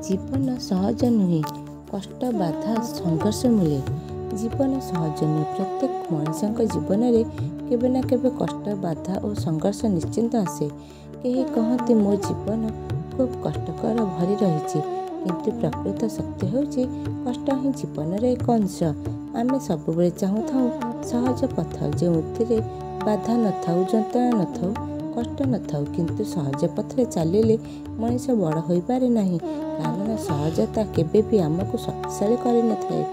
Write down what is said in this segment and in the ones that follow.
ଜୀବନ ସହଜ ନୁହେଁ, କଷ୍ଟ, ବାଧା, ସଂଘର୍ଷ ମିଳେ। ଜୀବନ ସହଜ ନୁହେଁ। ପ୍ରତ୍ୟେକ ମଣିଷଙ୍କ ଜୀବନରେ କେବେ ନା କେବେ କଷ୍ଟ, ବାଧା ଓ ସଂଘର୍ଷ ନିଶ୍ଚିତ ଆସେ। କେହି କହନ୍ତି ମୋ ଜୀବନ ଖୁବ୍ କଷ୍ଟକର ଭରି ରହିଛି। କିନ୍ତୁ ପ୍ରକୃତ ସତ୍ୟ ହେଉଛି କଷ୍ଟ ହିଁ ଜୀବନର ଏକ ଅଂଶ। ଆମେ ସବୁବେଳେ ଚାହୁଁଥାଉ ସହଜ ପଥ, ଯେଉଁଥିରେ ବାଧା ନଥାଉ, ଯନ୍ତ୍ରଣା ନଥାଉ, କଷ୍ଟ ନଥାଉ। କିନ୍ତୁ ସହଜ ପଥରେ ଚାଲିଲେ ମଣିଷ ବଡ଼ ହୋଇପାରେ ନାହିଁ। କାରଣ ସହଜତା କେବେ ବି ଆମକୁ ଶକ୍ତିଶାଳୀ କରିନଥାଏ।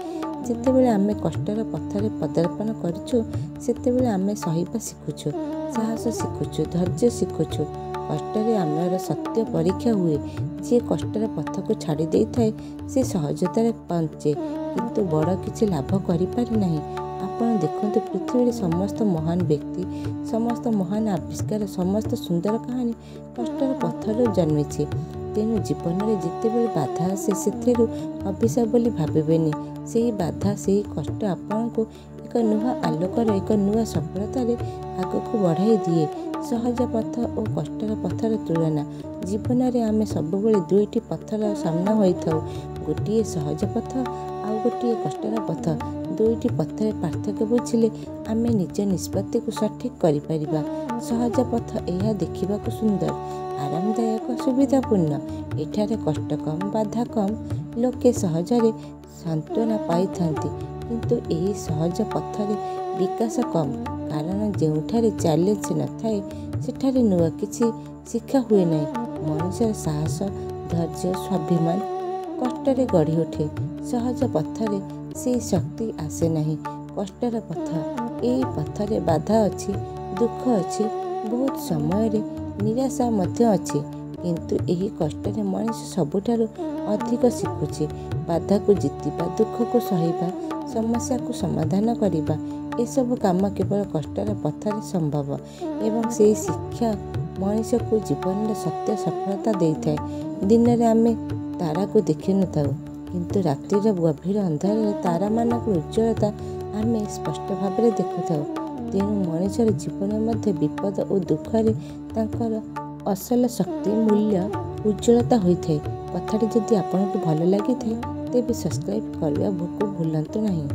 ଯେତେବେଳେ ଆମେ କଷ୍ଟର ପଥରେ ପଦାର୍ପଣ କରୁଛୁ, ସେତେବେଳେ ଆମେ ସହିବା ଶିଖୁଛୁ, ସାହସ ଶିଖୁଛୁ, ଧୈର୍ଯ୍ୟ ଶିଖୁଛୁ। କଷ୍ଟରେ ଆମର ସତ୍ୟ ପରୀକ୍ଷା ହୁଏ। ଯିଏ କଷ୍ଟର ପଥକୁ ଛାଡ଼ି ଦେଇଥାଏ ସେ ସହଜତାରେ ବଞ୍ଚେ, କିନ୍ତୁ ବଡ଼ କିଛି ଲାଭ କରିପାରେ ନାହିଁ। ଆପଣ ଦେଖନ୍ତୁ, ପୃଥିବୀରେ ସମସ୍ତ ମହାନ ବ୍ୟକ୍ତି, ସମସ୍ତ ମହାନ ଆବିଷ୍କାର, ସମସ୍ତ ସୁନ୍ଦର କାହାଣୀ କଷ୍ଟର ପଥରୁ ଜନ୍ମିଛି। ତେଣୁ ଜୀବନରେ ଯେତେବେଳେ ବାଧା ଆସେ, ସେଥିରୁ ଅଭିଶାପ ବୋଲି ଭାବିବେନି। ସେହି ବାଧା, ସେହି କଷ୍ଟ ଆପଣଙ୍କୁ ଏକ ନୂଆ ଆଲୋକର, ଏକ ନୂଆ ସଫଳତାରେ ଆଗକୁ ବଢ଼ାଇ ଦିଏ। ସହଜ ପଥ ଓ କଷ୍ଟର ପଥର ତୁଳନା। ଜୀବନରେ ଆମେ ସବୁବେଳେ ଦୁଇଟି ପଥର ସାମ୍ନା ହୋଇଥାଉ। ଗୋଟିଏ ସହଜ ପଥ, ଆଉ ଗୋଟିଏ କଷ୍ଟର ପଥ। ଦୁଇଟି ପଥରେ ପାର୍ଥକ୍ୟ ବୁଝିଲେ ଆମେ ନିଜ ନିଷ୍ପତ୍ତିକୁ ସଠିକ୍ କରିପାରିବା। ସହଜ ପଥ ଏହା ଦେଖିବାକୁ ସୁନ୍ଦର, ଆରାମଦାୟକ, ସୁବିଧାପୂର୍ଣ୍ଣ। ଏଠାରେ କଷ୍ଟ କମ୍, ବାଧା କମ୍, ଲୋକେ ସହଜରେ ସାନ୍ତ୍ୱନା ପାଇଥାନ୍ତି। କିନ୍ତୁ ଏହି ସହଜ ପଥରେ ବିକାଶ କମ୍। କାରଣ ଯେଉଁଠାରେ ଚ୍ୟାଲେଞ୍ଜ ନଥାଏ, ସେଠାରେ ନୂଆ କିଛି ଶିକ୍ଷା ହୁଏ ନାହିଁ। ମଣିଷର ସାହସ, ଧୈର୍ଯ୍ୟ, ସ୍ୱାଭିମାନ କଷ୍ଟରେ ଗଢ଼ିଉଠେ। ସହଜ ପଥରେ ସେହି ଶକ୍ତି ଆସେ ନାହିଁ। କଷ୍ଟର ପଥ, ଏହି ପଥରେ ବାଧା ଅଛି, ଦୁଃଖ ଅଛି, ବହୁତ ସମୟରେ ନିରାଶା ମଧ୍ୟ ଅଛି। କିନ୍ତୁ ଏହି କଷ୍ଟରେ ମଣିଷ ସବୁଠାରୁ ଅଧିକ ଶିଖୁଛି। ବାଧାକୁ ଜିତିବା, ଦୁଃଖକୁ ସହିବା, ସମସ୍ୟାକୁ ସମାଧାନ କରିବା, ଏସବୁ କାମ କେବଳ କଷ୍ଟର ପଥରେ ସମ୍ଭବ। ଏବଂ ସେହି ଶିକ୍ଷା ମଣିଷକୁ ଜୀବନରେ ସତ୍ୟ ସଫଳତା ଦେଇଥାଏ। ଦିନରେ ଆମେ ତାରାକୁ ଦେଖିନଥାଉ, କିନ୍ତୁ ରାତ୍ରିର ଗଭୀର ଅନ୍ଧାରରେ ତାରାମାନଙ୍କର ଉଜ୍ଜ୍ୱଳତା ଆମେ ସ୍ପଷ୍ଟ ଭାବରେ ଦେଖୁଥାଉ। ତେଣୁ ମଣିଷର ଜୀବନ ମଧ୍ୟ ବିପଦ ଓ ଦୁଃଖରେ ତାଙ୍କର ଅସଲ ଶକ୍ତି, ମୂଲ୍ୟ, ଉଜ୍ଜ୍ୱଳତା ହୋଇଥାଏ। କଥାଟି ଯଦି ଆପଣଙ୍କୁ ଭଲ ଲାଗିଥାଏ, ତେବେ ସବସ୍କ୍ରାଇବ୍ କରିବାକୁ ଭୁଲନ୍ତୁ ନାହିଁ।